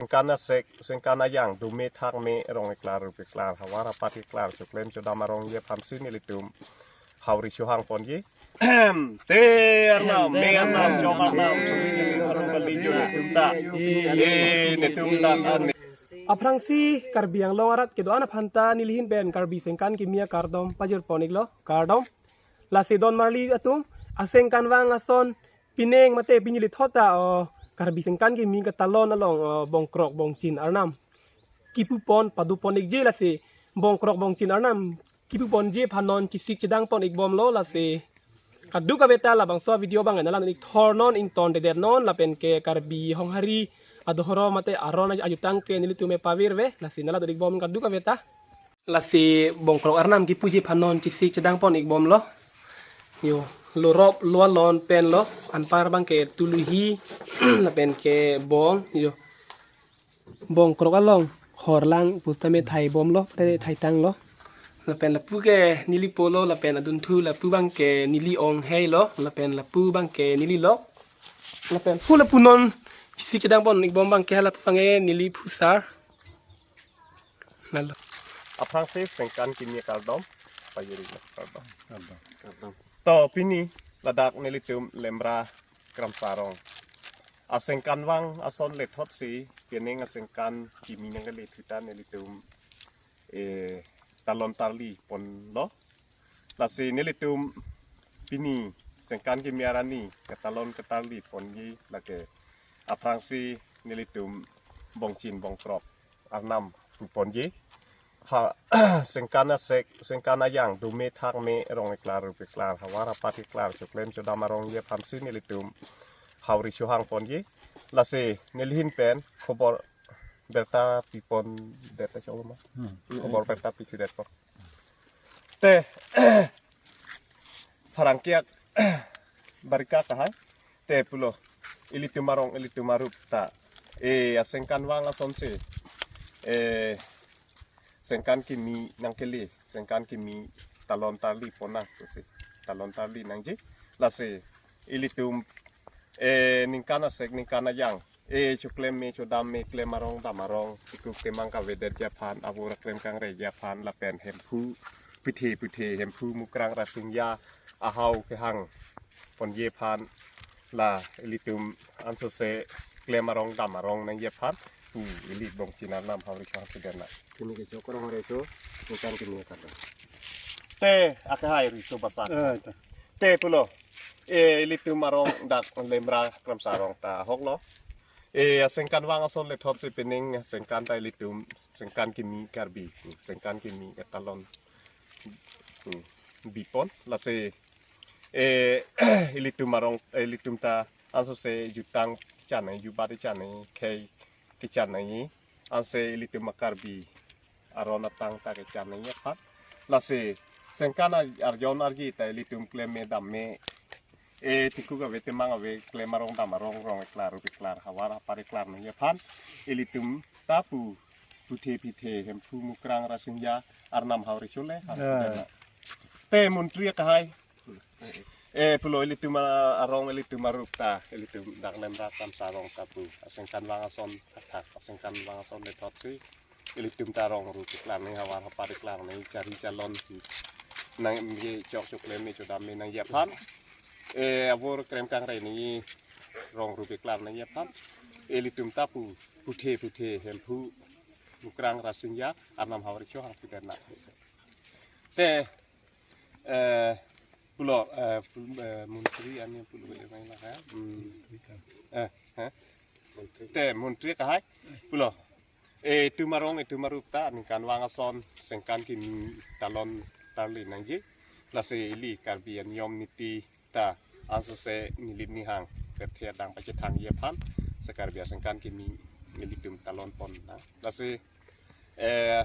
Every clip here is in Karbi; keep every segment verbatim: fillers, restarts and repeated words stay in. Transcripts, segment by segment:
Sengkan asek, sengkan ayang, dome thakme, rong iklar, rup iklar, havar hapat iklar, choklem chodam arong ji aphansi nelitum hauri chohang ponji. Te arnam, me arnam, chok arnam, suri nelitum arong kali jo nelitum ta. Eh, nelitum ta, ah, ne- Aphrangsi Karbi Anglong arat kedo-an aphanta nelihin pen Karbi sengkan kimi akardom pajir pon iklo, kardom. Lasi don marli atum, asengkan vang ason pining mate pini lithot ta, oh, Karbi sengkan kimi katalon along, oh, bongkrok bongchin arnam kipu pon padu pon ikji, lasi bongkrok bongchin arnam kipu ponji aphan non kisik chedang pon ikbomlo. Lasi kadokave ta labangso video abang nanglang ikthor non, ingtondedet non, lapen ke Karbi Honghari adohorom mate aron ajutang ke nelitum me pavirve, lasi nanglang ikbom kadokave ta. Lasi bongkrok arnam kipuji aphan non kisik chedang pon ikbomlo. Yo, lorop loalon pen lo, anpar abang ke tuluhi, lapen ke bong, yo. Bongkrok along horlang pusitame thaibomlo, te thaitanglo. Lapen lapu ke neli polo, lapen adunthu lapu abang ke neli onghei lo, lapen lapu abang ke neli lok. Lapen pu lapu non kisik chedang pon ikbom abang ke lapu abang ke neli phusar. Nalo. Aphrangsi sengkan kimi akardom, pajir iklo, kardom. Kardom. To pini ladak nelitum Lemra Kramsa arong asengkan vang ason lethotsi pining asengkan kimi nangkele thutan nelitum, eh, talon tarli ponlo. Lasi nelitum pini sengkan kimi arni katalon katarli ponji lake aphrangsi nelitum bongchin bongkrok arnam pu ponji. Ha, sengkan asek, sengkan ayang, dome thakme, rong iklar, rup iklar, havar hapat iklar, choklem chodam arong ji aphansi nelitum hauri chohang ponji. Lasi nelihin pen khobor berta pipon, berta cholo ma. Hmm. Khobor berta pichudet po. Te, pharangke abarika kahai. Te pulo, ilitum arong, ilitum arup ta. Eh, asengkan vang asonsi. Eh, sengkan kimi nangkele, sengkan kimi talon tarli ponnang pusi. Talon tarli nangji. Lasi, ilitum, eh, ningkan asek, ningkan ayang, eh, choklem me, chodam me, klem arong dam arong, tikuk temang kavedet ji aphan, avur aklem kangre ji aphan, lapen hemphu, puthe puthe, hemphu mukrang rasingja, ahau kehang ponji aphan, la ilitum ansose klem arong dam arong nangji aphan pu ili bongchin arnam hauri chohang thudet nang. Pini ke chok arong recho, ningkan kimi kata. Te, akehai riso basa. Eh, ta. Te pulo. Eh, ilitum arong dak Lemra Kramsa arong ta ahoklo. Eh, asengkan vang ason lethotsi pining sengkan ta ilitum sengkan kimi Karbi, sengkan kimi katalon, hmm, bipon. Lasi, eh, ilitum arong, eh, ilitum ta ansose jutang kechan nangji, jubat kechan nangji, khei kechan nangji, anse ilitum a-Karbi aron atang ta kechan nangji aphan. Lasi sengkan ar-, arjon arji ta ilitum klem me dam me, eh, tikuk ave temang ave, klem arong dam arong, rong iklar, rup iklar, havar hapat iklar nangji aphan, ilitum ta pu, puthe puthe, hemphu mukrang rasingja arnam hauri chole, ha. Eh. Te montri akehai. Eh, pulo ilitum arong, ilitum arup ta, ilitum dak Lemra Kramsa arong ta pu asengkan vang ason, kata asengkan vang ason lethotsi ilitum ta rong rup iklar nangji, havar hapat iklar nangji, chari chalon nangji, chok choklem me, chodam me nangji aphan, eh, avur aklem kangre nangji, rong rup iklar nangji aphan, ilitum ta pu, puthe puthe, hemphu mukrang rasingja arnam hauri chohang thudet nang. Te, eh, pulo, eh, pul-, eh, montri ani pulo, eh, mai na ha? Hmm. Eh, eh? Te montri akehai. Pulo. Eh, itum arong, itum arup ta ningkan vang ason sengkan kimi talon tarli nangji. Lasi ili Karbi aniyom niti ta ansose nilip nihang kethe adang pachethangji aphan, se Karbi asengkan kimi ilitum talon pon nang. Lasi, eh,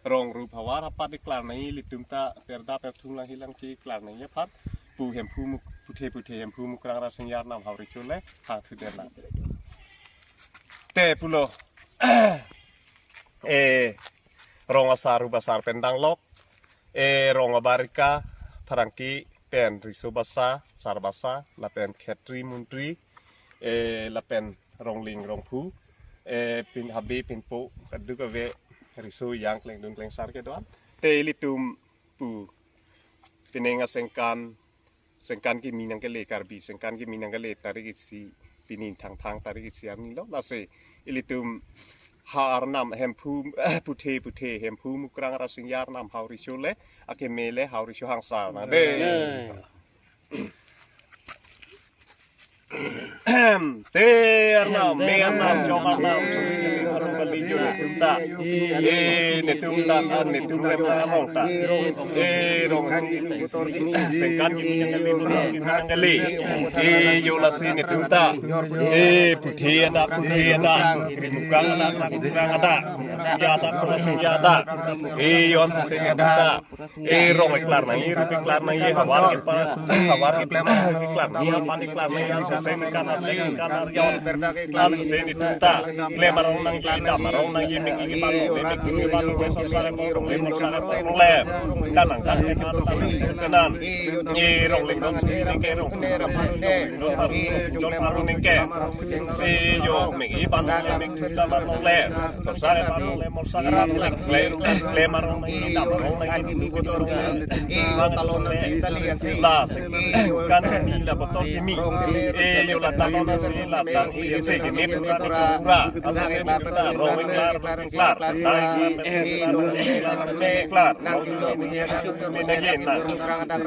rong rup havar hapat iklar nangji, ilitum ta perda perthung langhi langche iklar nangji aphan, pu hemphu muk-, puthe puthe, hemphu mukrang rasingja arnam hauri chole, hang thudet nang. Te pulo, eh, rong asar rup asar pen danglok, eh, rong abarika, pharangke pen riso basa, sar basa, lapen khetri montri, eh, lapen rongling rongphu, Eh, pin habe pinpo kaduk ave riso yang klengdun klengsar kedo-an. Te ilitum pu pining asengkan, sengkan kimi nangkele, Karbi sengkan kimi nangkele tarik isi, pini Thangthang tarik isi arni lo. Lasi ilitum ha Arnam Hemphu, puthe puthe Hemphu Mukrang Rasingja Arnam hau riso le, akeme le hau riso hangsa na de. Te Arnam, me Arnam, chom Arnam, chom Arnam kali jo netum ta. Eh, netum ta, netum rem Arnam ta. Eh, rong sengkan kimi nangkele, nangkele. Eh, jo lasi netum ta. Eh, puthe adak, puthe adak. Krimukang adak, krimukang adak. Singja adak, singja adak. Eh, jo ansi netum ta. Eh, rong iklar nangji, rup iklar nangji, havar kepa, havar kepa iklar nangji, apan iklar nangji, sesen kana, sesen kana, yon. Ansi netum ta klem arong nangji, dam arong nangji, mik nangji, ban nangji, mik nangji, ban nangji, sosare arong nangji, sosare arong le. Kanang, kanang, kanang, kanang. Eh, rong lengdon si neke, rong lengdon si neke, rong lengdon si neke. Eh, jo, mik nangji, ban nangji, mik nangji, ban nangji le. Sosare arong le, molsare arong le, klem, klem arong nangji, dam arong nangji, kotor nangji. Eh, jo talon nangji, tali ansi. La, sengkan kimi la kotor kimi. Eh, jo la talon nangji, la tang, eh, si kimi pura, pura. Ansi kimi pura, rong iklar, iklar, tang iklar, iklar, iklar. Nang kimi nangji na.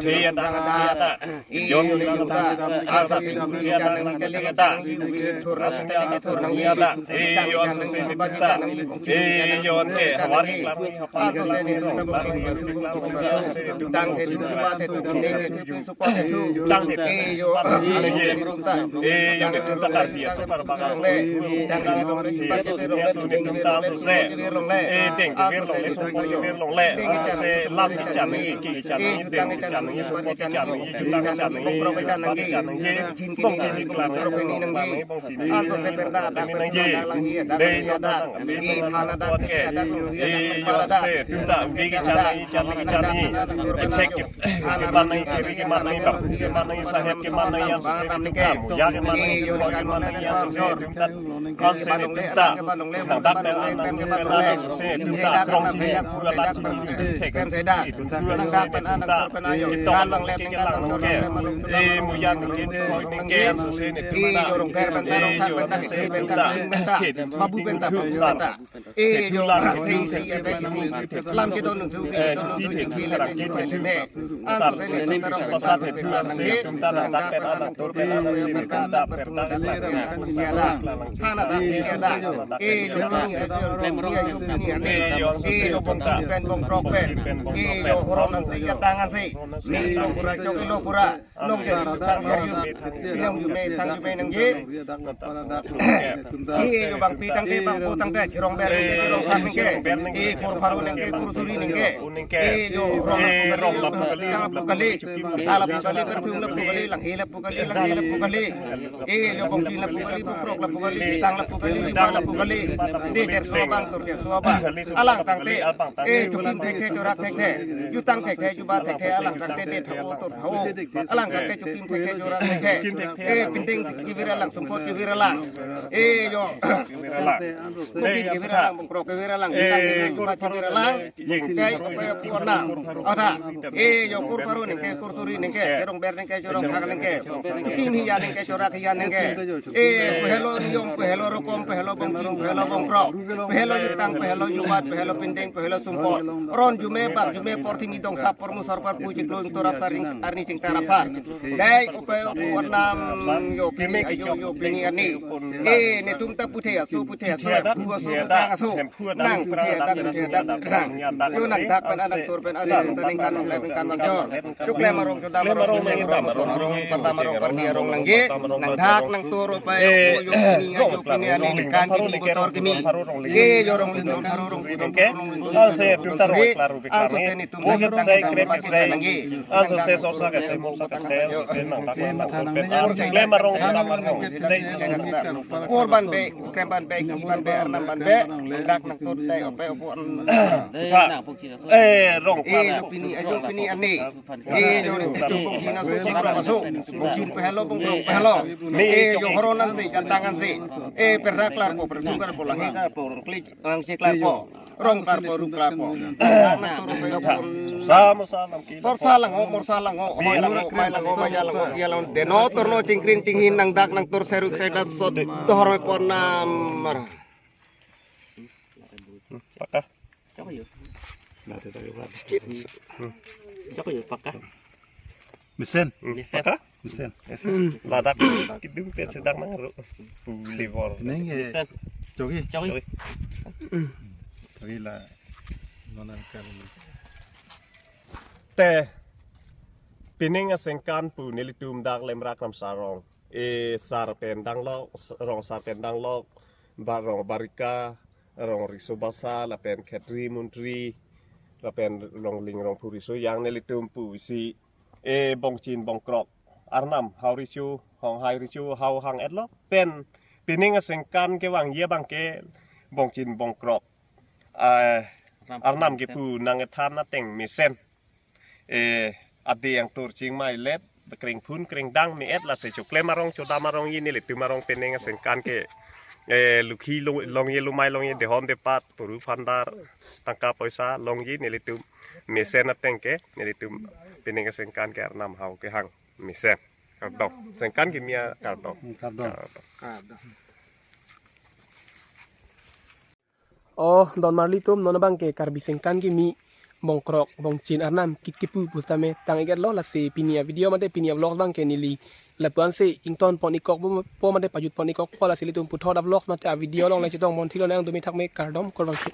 Thia ta, thia ta. Yon ta, ansi kimi nangji ta. Ansi kimi nangji ta. Eh, jo ansi kimi ta. Eh, jo anke, havar iklar. Tang te tu, ba te tu, ne te tu, supo te tu. Tang te tu. Eh, jo. Eh, jo, netum ta Karbi aso parbakas le. Tang te tu, ba te tu, netum ta sose. Eh, deng kevir longle, songpor kevir longle. Sose lam kechan nangji, ke kechan nangji, deng kechan nangji, songpor kechan nangji, jutang kechan nangji, kechan nangji. Bongchini klar nangji, bongchini. Ansi se perda adak, perda adak, langhi adak, dei langhi adak, nang, i than adak, thek adak, eh, jo, se, tum ta, ubi kechan nangji, kechan nangji, kechan nangji. Kethek keman nangji, keri keman nangji, bangphu keman nangji, sahep keman nangji, ansi se tum ta, muya keman nangji, kroi keman nangji, ansi se tum ta, ansi tum ta, nang dak pen an, nang pen an, ansi se tum ta, krong chini, pura la chini, thek, tum ta, ansi se tum ta, ketong, kelang nangke, eh, muya nangke, kroi nangke, ansi se tum ta, eh, jo, ansi se tum ta, khe, babu pen ta, babu pen ta. Eh, jo, si, si, eh, si, lam kedon nung thu, eh, kedon nung thu, kedon nung thu, kedon nung thu. Sar, si, tum ta rong, pasat, eh, thu, si, tum ta nang dak pen an, nang tur pen an, si, tum ta, tum ta, tum ta, tum ta. Hana dak, si, dak. Eh, jo, ni, eh, jo, ni, eh, jo, ni, eh, ni. Eh, jo, si, eh, jo, bongchi pen, bongkrok pen. Eh, jo, horon ansi, jatang ansi. Ni, nong pura, chok ilo pura. Nong ke jutang her ju. Nong jume thang jume nangji. Ni jo bangpi tangte bangpo tangte chirong ber nangke chirong thang nangke. I kur pharo nangke kur suri nangke. I jo rong lapu kali, tang lapu kali. Tang lapu kali, perthum lapu kali, langhi lapu kali, langhi lapu kali. I jo bongchi lapu kali, bukrok lapu kali, tang lapu kali, juba lapu kali. Di ter so bang tur ter so bang. Alang tangte. Eh, chukim thekthe, chorak thekthe, jutang thekthe, juba thekthe, alang tangte de tha-o, tur tha-o. Alang tangte chukim thekthe, chorak thekthe. Eh, pindeng si kevir alang, songpor kevir alang. Eh, jo. Kopi kevir alang, bongkrok kevir alang, jutang kevir alang, juba kevir alang. Jai ope pona. Ada. Eh, jo kur pharo nangke, kur suri nangke, chirong ber nangke, chirong thang nangke. Chukim hiya nangke, chorak hiya nangke. Eh, pehelo niyom, pehelo rokom, pehelo bongchin, pehelo bongkrok, pehelo jutang, pehelo jubat, pehelo pindeng, pehelo songpor. Ron jume, bak jume, porthimi dongsap, pormusor, porpu, chiklo, ingto, rapsar, ring, arni chingta rapsar. Dei, ope, opo, arnam, jo, pini, ajo, jo, pini, arni. Eh, netum ta puthe aso, puthe aso, puthe aso, puthe aso. Nang puthe adak, puthe adak, nang. Yo nang dak pen an, nang tur pen an, nang ta ningkan nang lep ningkan bang jor. Choklem arong, chodam arong, chodam arong, arong, patam arong, pardi arong nangji. Nang dak nang tur ope, eh, yo pini, yo pini, ani ningkan kimi kotor kimi. Ye yo rong lindon, arong rong kudon, rong lindon, rong lindon. Ansi se tum ta rong, klaro pe klaro. Ansi se netum tum tum tum tum tum nangji. Ansi se sosa ke se, mosa ke se, ansi se nang dak nang tur pen an. Choklem arong, chodam arong. Dei. Kur ban be, krem ban be, hi ban be, arnam ban be, dak nang tur dei ope opo an. Tha. Eh, rong, eh, klar. Jo pini, eh, jo pini ani. Eh, jo ni, tu bongchin aso, bongkrok aso. Bongchin pehelo, bongkrok pehelo. Eh, jo horon ansi, jatang ansi. Eh, perda klarpo, perda Polang karpo, rong klik, rong chek karpo, rong karpo, ruk karpo. Nang tur pe pon. Sama sama ki. Sorsa lang ho, morsa lang ho, hoi lang ho, mai lang ho, maya lang ho, dia lang ho. Deno turno chingkrin chinghin nang dak nang tur seruk sedas sot dohor me pon namar. Paka. Chok yo paka. Mesen. Mesen. Paka? Mesen. Mesen. Ladak kidung pet sedang nang ru. Puli bor. Neng ye. Mesen. Chogi. Chogi. Chogi. Chogi la. Nonan kan. Te. Pining asengkan pu nelitum dak Lemrak Namsarong. E sar pen danglok, rong sar pen danglok, ba rong Barika, rong Riso Basa, lapen Khetri Muntri, lapen rong Ling rong Phuri Soyang nelitum pu isi e bongchin bongkrok. Arnam hau richu, hong hai richu, hau hang etlo. Pen pining asengkan kevangji abang ke bongchin bongkrok. Ah, Arnam kepu nang ethan ateng mesen. Eh, adi yang tur chingmai let, krengphun krengdang me-et lasi choklem arong chodam arongji nelitum arong pining asengkan ke, eh, lukhi lo-, longji lumai longji dehon depat, puru phandar, tangka poisa longji nelitum mesen ateng ke, nelitum pining asengkan ke Arnam hau kehang mesen. Kardom. Sengkan kimi kardom. Kardom. Kardom. Oh, don marli atum, non abang ke Karbi sengkan kimi bongkrok, bongchin Arnam kit kipu pusitame tang-ik etlo. Lasi pini avideo mate pini avlog abang ke neli lapu-an si ington pon-ik kok po mate pajut pon-ik kok po. Lasi ilitum puthot avlog mate avideo along le chetong ponthilo, nangtum thakme kardom kurvangthu.